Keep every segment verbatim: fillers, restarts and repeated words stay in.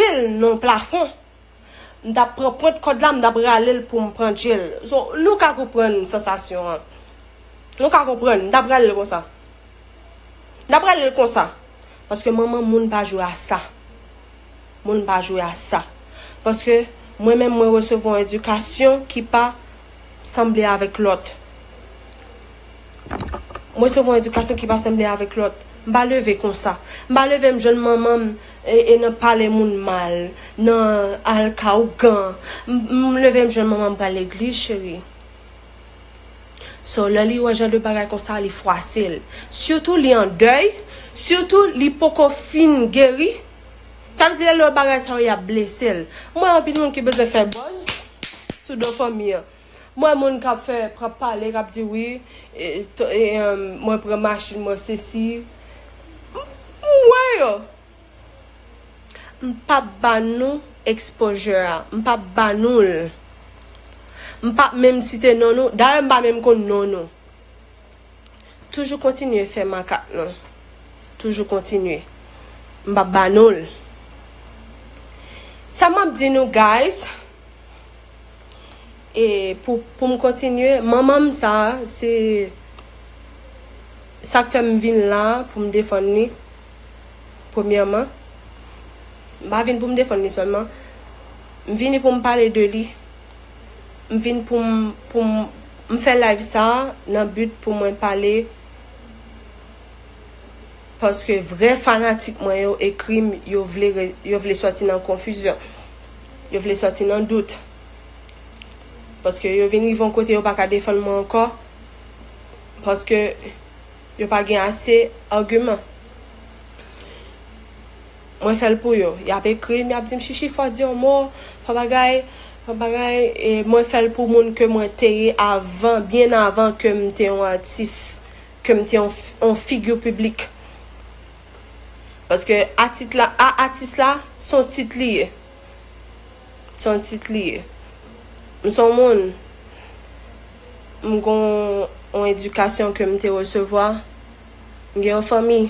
l nan plafon. M t ap pran pwent kòd la, m t ap rale l pou m pran djèl. So, nou ka konprann sansasyon an. Nou ka konprann, m t ap rale l konsa. M t ap rale l konsa. Paske manman moun pa jwe a sa. Moun pa jwe a sa. Paske mwen menm, mwen resevwa yon edikasyon ki pa sanble avèk lòt. Mwen resevwa yon edikasyon ki pa sanble avèk lòt. M pa leve konsa. M pa leve m jwenn manman m e, e nan pale moun mal, nan al ka ougan. M, m leve m jwenn manman m pral legliz, cheri. So, lè li wè jan de bagay konsa, li fwase l. Sitou li an dèy, sitou li poko fin geri. Sa vle di lè lòt bagay sa yo y ap blese l. M wè anpil moun ki bezwen fè buzz sou do fanmi an. M wè moun k ap fè, k ap pale, k ap di wi, e, to- e, em, mwen pran machin, mwen sesi. M, m wè yo. M p ap ba nou exposure a. M p ap ba nou l. M p ap menm site non nou. Dayè, m pa menm konn non nou. Toujou kontinye fè makak nou. Toujou kontinye. M p ap ba nou l. Sa m ap di nou, guys, e pou, pou m kontinye, manman m sa, se sa k fè m vin la pou m defann li, premyèman. M pa vin pou m defann li sèlman. M vini pou m pale de li. M vin pou m, pou m, m fè live sa nan but pou mwen pale. Paske vrè fanatik mwen yo ekri m, yo vle re- yo vle sòti nan konfizyon. Yo vle sòti nan dout. Paske yo vin rive yon kote yo pa ka defann mwen ankò. Paske yo pa gen ase agiman. Mwen fè l pou yo. Y ap ekri m, y ap di m, "Chichi, fò di yon mo, fò bagay, fò bagay." E mwen fè l pou moun ke mwen te ye avan, byen avan ke m te yon atis, ke m te yon, yon figi piblik. Paske atit la, a, atis la, se yon tit li ye. Se yon tit li ye. M se yon moun, m gon yon edikasyon ke m te resevwa. M gen yon fanmi.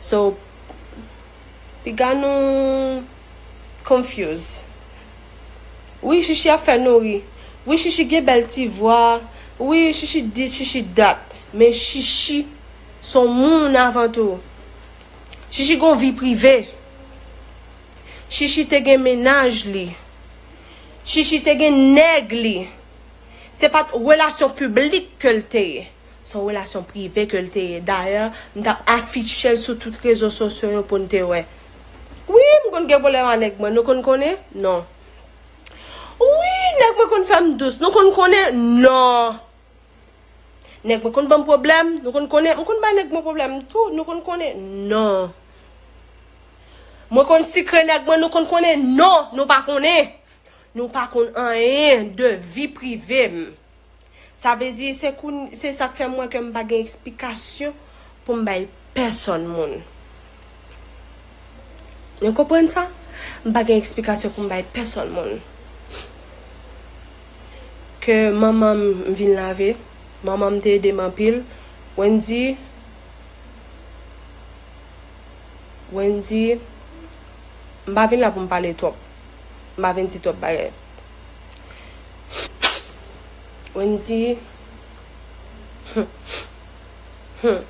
So, piga nou confuse. Wi, Chichi ap fè nou ri. Wi, Chichi gen bèl ti vwa. Wi, Chichi dis, Chichi dat. Men Chichi se yon moun avan tou. Chichi gon vi prive. Chichi te gen mennaj li. Chichi te gen nèg li. Se pa t relasyon piblik ke l te ye. Se yon relasyon prive ke l te ye. Dayè, m t ap afiche l sou tout rezo sosyo yo pou n te wè. Wi, m konn gen pwoblèm a nèg mwen. Nou konn konnen? Non. Wi, nèg mwen konn fè m dous. Nou konn konnen? Non. Nèg mwen konn ban m pwoblèm. Nou konn konnen? M konn bay nèg mwen pwoblèm tou. Nou konn konnen? Non. Mwen konn sikre nèg mwen. Nou konn konnen? Non, nou pa konnen. Nou pa konn anyen de vi prive m. Sa vle di, se koun- se sa k fè m wè ke m pa gen eksplikasyon pou m bay pèsonn moun. Nou konprann sa? M pa gen eksplikasyon pou m bay pèsonn moun. Ke manman m vin lave, manman m te ede m anpil. Wendy, Wendy, m pa vin la pou m pale twòp. M pa vin di twòp bagay. Wendy, hmm, hmm.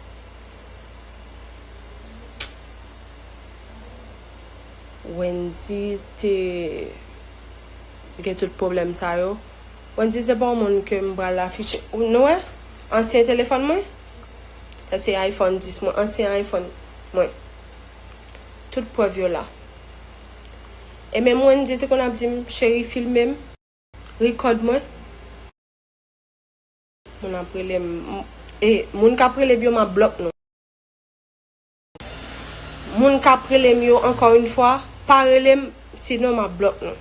Wendy te gen tout pwoblèm sa yo. Wendy se pa yon moun ke m pral afiche. Ou nou wè? Ansyen telefòn mwen. Sa se iPhone dis mwen, ansyen iPhone mwen. Tout prèv yo la. E menm Wendy te konn ap di m, "Cheri, filme m, record mwen." Moun ap rele m, e moun k ap rele m yo, m ap blòk nou. Moun k ap rele m yo, ankò yon fwa, pa rele m, sinon m ap blòk nou.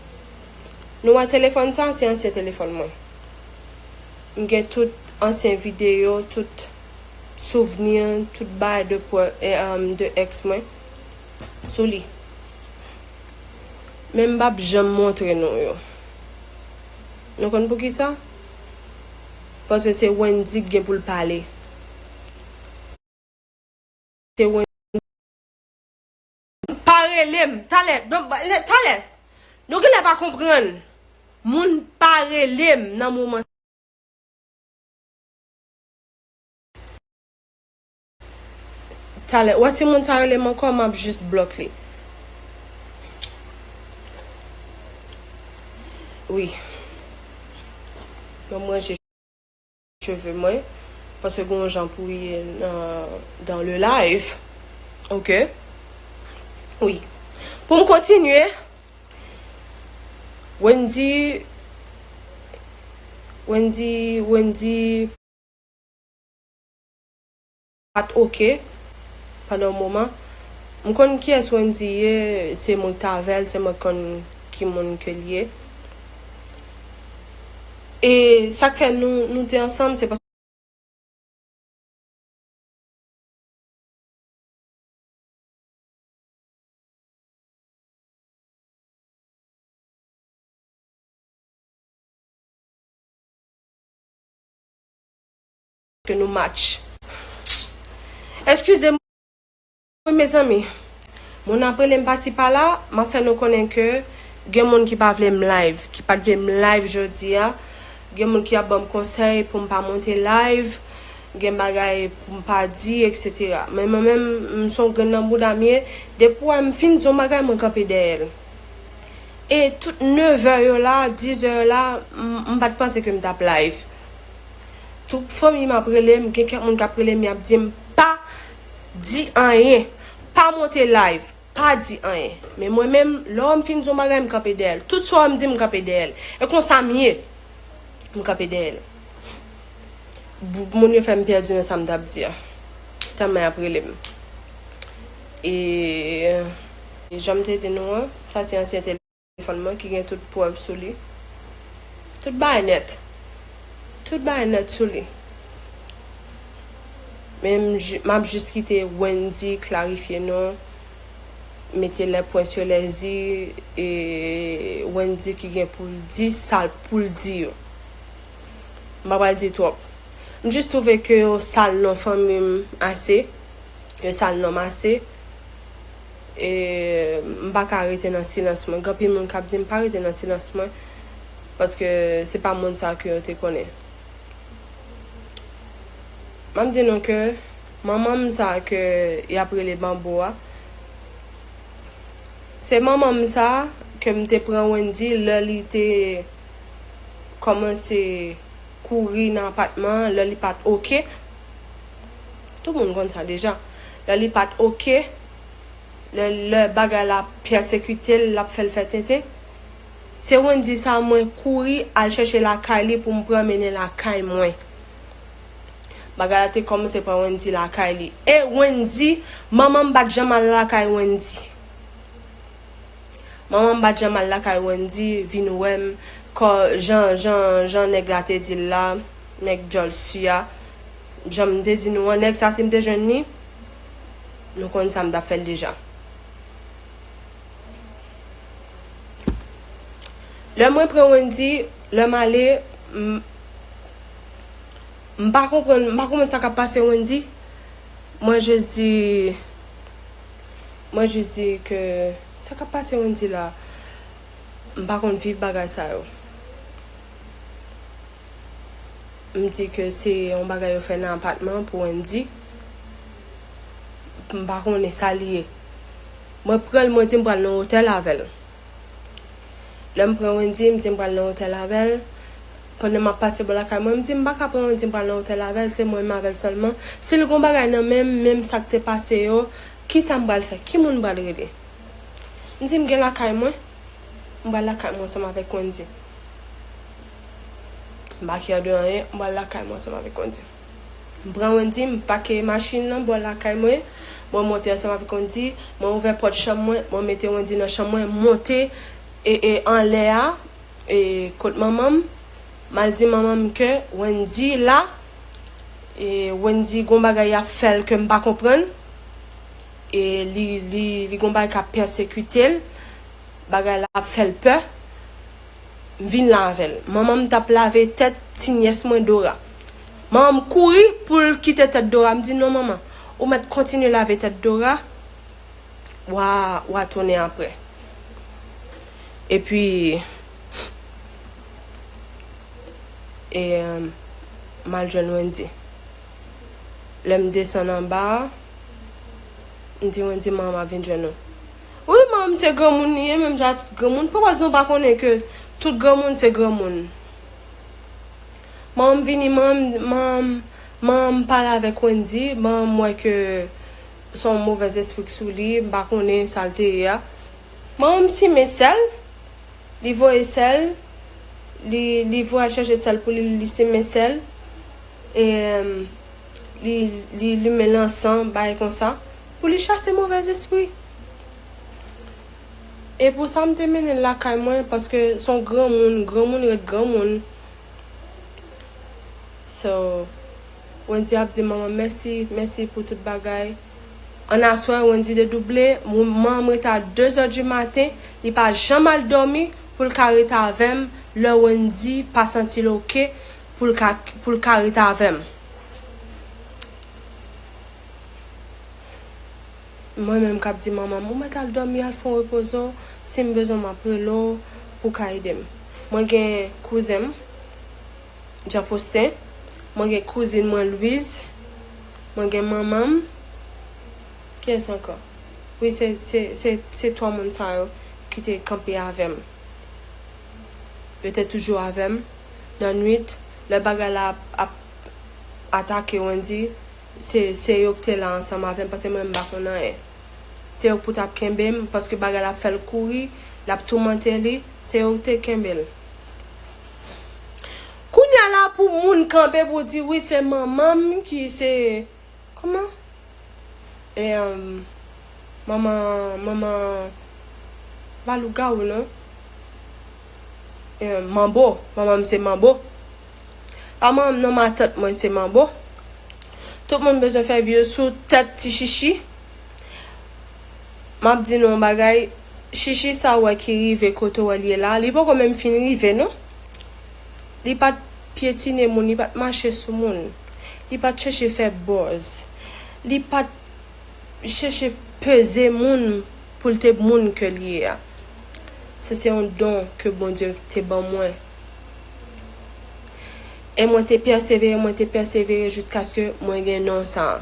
Nou wè telefòn sa, se ansyen telefòn mwen. M gen tout ansyen videyo, tout souvni, tout bagay de, pre- e, um, de ex mwen sou li. Men m p ap janm montre nou yo. Nou konn poukisa? Paske se Wendy k gen pou l pale. Se Wendy. Pa rele m talè, donk, talè. Nou genlè pa konprann. Moun pa rele m nan moman. Talè, w wè si moun sa rele m ankò, m ap jis blòk li. Wi. Ban m ranje cheve mwen, paske gen yon jan pou ye nan, dans le live. Ok? Wi. Pou m kontinye, Wendy, Wendy, Wendy pa t oke pandan yon moman. M konn kiyès Wendy ye, se mwen k t avè l, se mwen k konn ki moun ke l ye. E sa k fè nou, nou te ansanm, se paske ke nou match. Eskize m, mezanmi. Moun ap rele m pasi pala, m ap fè nou konnen ke gen moun ki pa vle m live, ki pa t vle m live jodi a. Gen moun ki ap ban m konsèy pou m pa monte live, gen bagay pou m pa di, et cetera. Men mwen menm, m se yon grenn nan bouda m ye. Depi w wè m fin di yon bagay, mwen kanpe dèyè l. E tout nevè yo la, dizè yo la, m, m pa t panse ke m t ap live. Tout fanmi m ap rele m, gen kèk moun k ap rele m, y ap di m, "Pa di anyen, pa monte live, pa di anyen." Men mwen menm, lè w wè m fin di yon bagay, m kanpe dèyè l. Tout sa w wè m di, m kanpe dèyè l. E konsa m ye. M kanpe dèyè l. Bou-, moun yo fè m pèdi nan sa m t ap di a. Tèlman y ap rele m. E, e jan m te di nou an, sa se ansyen telefòn mwen ki gen tout prèv sou li. Tout bagay nèt. Tout bagay nèt sou li. Men m ji-, m ap jis kite Wendy klarifye non, mete les points sur les i, e Wendy ki gen pou l di sa l pou l di yo. M pa pral di twòp. M jis twouve ke yo sal non fanmi m ase. Yo sal non m ase. E m pa ka rete nan silans mwen. Gen anpil moun k ap di m pa rete nan silans mwen. Paske se pa moun sa ke yo te konnen. M ap di nou ke manman m sa ke y ap rele Banbo a, se manman m sa ke m te pran Wendy lè li te kòmanse kouri nan apatman an, lè li pa t oke. Tout moun konn sa deja. Lè li pa t oke, lè, lè bagay la pèsekite l, l ap fè l fè tenten. Se Wendy sa mwen kouri al chèche lakay li pou m pran mennen lakay mwen. Bagay la te kòmanse pran Wendy lakay li. E Wendy, manman m pa t janm al lakay Wendy. Manman m pa t janm al lakay Wendy, vin wè m, kò, jan, jan, jan nèg la te di l la, nèg djòl si a. Jan m te di nou an, nèg sa, si m te jwenn li, nou konn sa m t ap fè l deja. Lè mwen pran Wendy, lè m ale, m, m pa konprann, m pa konprann sa k ap pase Wendy. Mwen jis di, mwen jis di ke sa k ap pase Wendy la, m pa konn viv bagay sa yo. M di ke se yon bagay yo fè nan apatman pou Wendy. M pa konnen sa li ye. Mwen pran l, mwen di m pral nan otèl avè l. Lè m pran Wendy, m di m pral nan otèl avè l. Pandan m ap pase bò lakay mwen, m di m pa ka pran Wendy, m pral nan otèl avè l, se mwen menm avè l sèlman. Si l gon bagay nan men m, menm sa k te pase yo, kisa m pral fè? Ki moun m pral rele? M di m gen lakay mwen, m pral lakay mwen ansanm avèk Wendy. M pa kè de anyen, m pral lakay mwen ansanm avèk Wendy. M pran Wendy, m pake machin nan bò lakay mwen. Mwen monte ansanm avèk Wendy, mwen ouvè pòt chanm mwen, mwen mete Wendy nan chanm mwen, monte e, e anlè a, e kot manman m. M al di manman m ke Wendy la, e Wendy gon bagay y ap fè l ke m pa konprann. E li, li, li gon bagay k ap pèsekite l. Bagay la ap fè l pè. M vin la avè l. Manman m t ap lave tèt ti nyès mwen Dora. Manman m kouri pou l kite tèt Dora. M di, "Non, manman, ou mèt kontinye lave tèt Dora. w a, w a tounen apre. Epi, e, m al jwenn Wendy. Lè m desann anba a, m di Wendy, "Manman m ap vin jwenn ou." Wi, manman m se granmoun li ye, menm jan ak tout granmoun. Poukwa nou pa konnen ke tout granmoun se granmoun? Manman m vini, manman m, manman m, manman m pale avèk Wendy, manman m wè ke se yon movèz espri k sou li, m pa konnen sa l te ye a. Manman m simen sèl, li voye sèl, li, li voye al chèche sèl pou li, li simen sèl, e, li, li limen lansan, bagay konsa, pou li chase movèz espri. E pou sa, m te mennen l lakay mwen, paske se yon granmoun, granmoun ret granmoun. So, Wendy ap di manman m, "Mèsi, mèsi pou tout bagay." Ann aswè, Wendy dedouble, manman m rete a de zè di maten, li pa janm al dòmi pou l ka rete avè m, lè Wendy pa santi l oke, pou l ka, pou l ka rete avè m. Mwen menm k ap di manman m, "Ou mèt al dòmi, al fè yon repoze w, si m bezwen w, m ap rele w pou w ka ede m." Mwen gen kouzen m, Jean Faustin, mwen gen kouzin mwen, Louise, mwen gen manman m, kiyès ankò? Wi, se, se, se, se twa moun sa yo ki te kanpe avè m. Yo te toujou avè m nan nwit, lè bagay la ap, ap atake Wendy, se, se yo ki te la ansanm avè m, paske mwen, m pa konn anyen. Se yo ki pou t ap kenbe m, paske bagay la ap fè l kouri, l ap toumante li, se yo ki te kenbe l. Kounye a la, pou moun kanpe pou di, "Wi, se manman m ki se," kòman? E, um, manman, manman, pa lougawou, non. E, Manbo, manman m se Manbo. Pa manman m, non, matant mwen se Manbo. Tout moun bezwen fè vye sou tèt ti Chichi. M ap di nou yon bagay, Chichi sa w wè ki rive kote w wè l ye la, li poko menm fin rive, non. Li pa t pyetine moun, li pa t mache sou moun. Li pa t chèche fè buzz. Li pa t chèche peze moun pou l te moun ke l ye a. Se, se yon don ke Bondye te ban mwen. E mwen te pèsevere, mwen te pèsevere jiskaske mwen gen non sa a.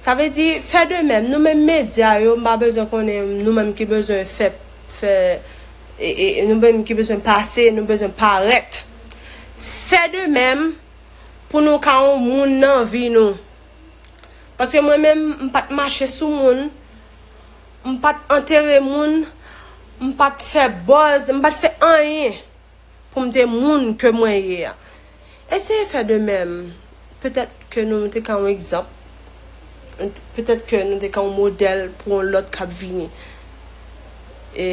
Sa vle di, fè de menm. Nou menm medya yo, m pa bezwen konnen nou menm ki bezwen fè, fè, e, e, nou menm ki bezwen pase, nou bezwen parèt. Fè de menm pou nou ka yon moun nan vi nou. Paske mwen menm, m pa t mache sou moun, m pa t antere moun, m pa t fè buzz, m pa t fè anyen pou m te moun ke mwen ye a. Eseye fè de menm. Petèt ke nou te ka yon egzanp. Petèt ke nou te ka yon modèl pou yon lòt k ap vini. E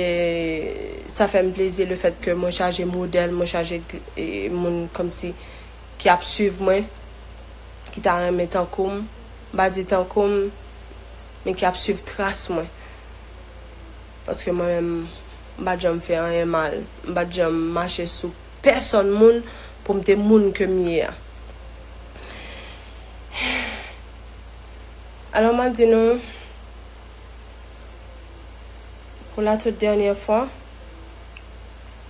sa fè m plezi lefèt ke mwen chaje modèl, mwen chaje, e, moun kòmsi ki ap swiv mwen, ki ta renmen tankou m, m pa di tankou m, men ki ap swiv tras mwen. Paske mwen menm, m pa t janm fè anyen mal. M pa t janm mache sou pèsòn moun pou m te moun ke m ye a. Alò, m ap di nou, pou la tout dènyè fwa,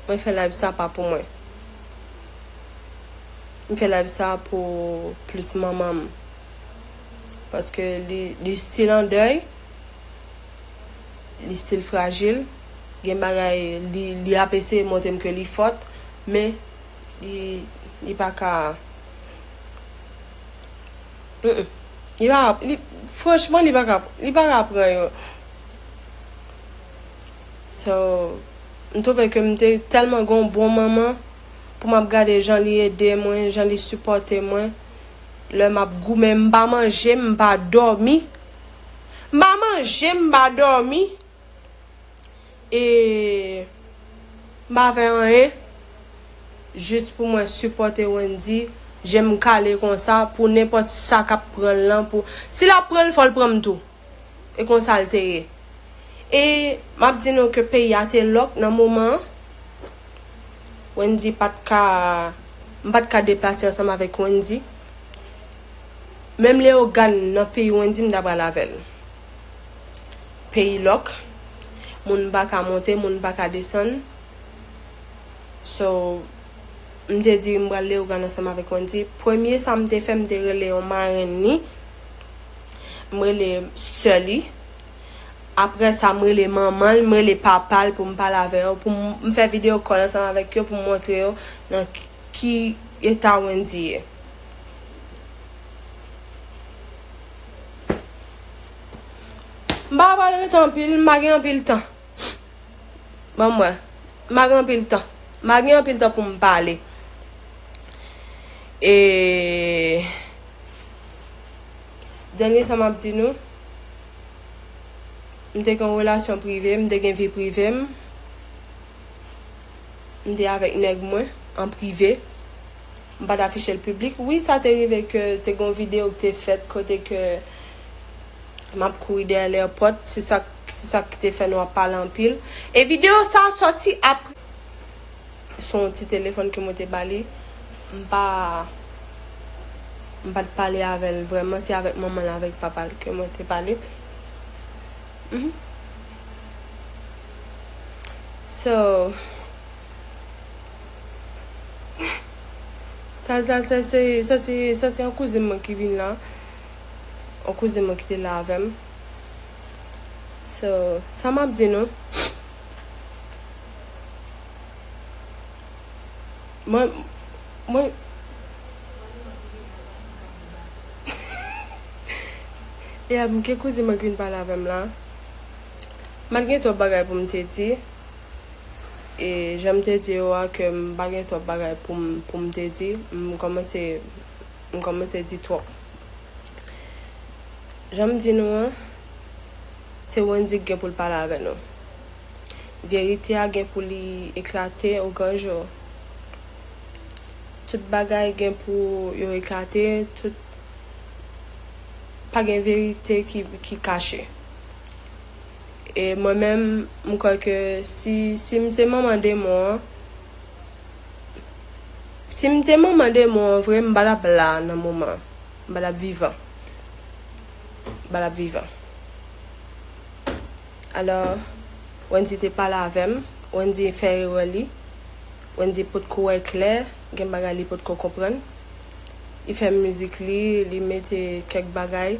mwen fè live sa pa pou mwen. M fè live sa pou plis manman m. Paske li, li still an dèy. Li still frajil. Gen bagay, li, li ap eseye montre m ke li fòt, men li, li pa ka, mm, mm. Li pa, li, franchman, li pa ka, li pa ka pran yo. So, m twouve ke m te tèlman gen yon bon manman pou m ap gade jan li ede mwen, jan li sipòte mwen. Lè m ap goumen, m pa manje, m pa dòmi. M pa manje, m pa dòmi. E m pa fè anyen. Jis pou mwen sipòte Wendy. Je m kale konsa pou nenpòt sa k ap pran l lan. Pou, si l ap pran l, fò l pran m tou. E konsa l te ye. E m ap di nou ke peyi a te lòk nan moman an. Wendy pa t ka, m pa t ka deplase ansanm avèk Wendy. Menm Leyogàn nan peyi Wendy, m ta pral avè l. peyi lòk. Moun pa ka monte, moun pa ka desann. So, m te di m pral Leyogàn ansanm avèk Wendy. Premye sa m te fè, m te rele yon marenn li. M rele sè li. Apre sa, m rele manman l, m rele papa l pou m pale avè yo, pou m, m fè video call ansanm avèk yo, pou m montre yo nan ki eta Wendy ye. M pa pral rete anpil, m pa gen anpil tan. Ban m wè. M pa gen anpil tan. M pa gen anpil tan pou m pale. E dènye sa m ap di nou, m te gen yon relasyon prive, m te gen vi prive m. M te avèk nèg mwen an prive. M pa t afiche l piblik. Wi, sa te rive ke te gen yon videyo ki te fèt kote ke m ap kouri dèyè lèpòt. Se sa, se sa ki te fè nou ap pale anpil. E videyo sa a sòti apre. Se yon ti telefòn ke mwen te ba li. M pa, m pa t pale avè l vrèman. Se avèk manman l, avèk papa l ke mwen te pale. Mhm. So, sa, sa, sa se, sa se, sa se yon kouzin mwen ki vin la. Yon kouzin mwen ki te la avè m. So, sa m ap di nou. Mwen, mwen, ya, m gen kouzin mwen ki vin pale avè m la. M pa t gen twòp bagay pou m te di. E jan m te di yo a, ke m pa gen twòp bagay pou m, pou m te di, m kòmanse, m kòmanse di twòp. Jan m di nou an, se Wendy ki gen pou l pale avè nou. Verite a gen pou li eklate ogòj yo. Tout bagay gen pou yo eklate, tout, pa gen verite ki, ki kache. E mwen menm, m kwè ke si, si m se manman demon an, si m te manman demon an vre, m pa t ap la nan moman an. M pa t ap vivan. M pa t ap vivan. Alò, Wendy te pale avè m. Wendy fè erè li. Wendy potko wè klè. Gen bagay li potko konprann. Li fè mizik li, li mete kèk bagay.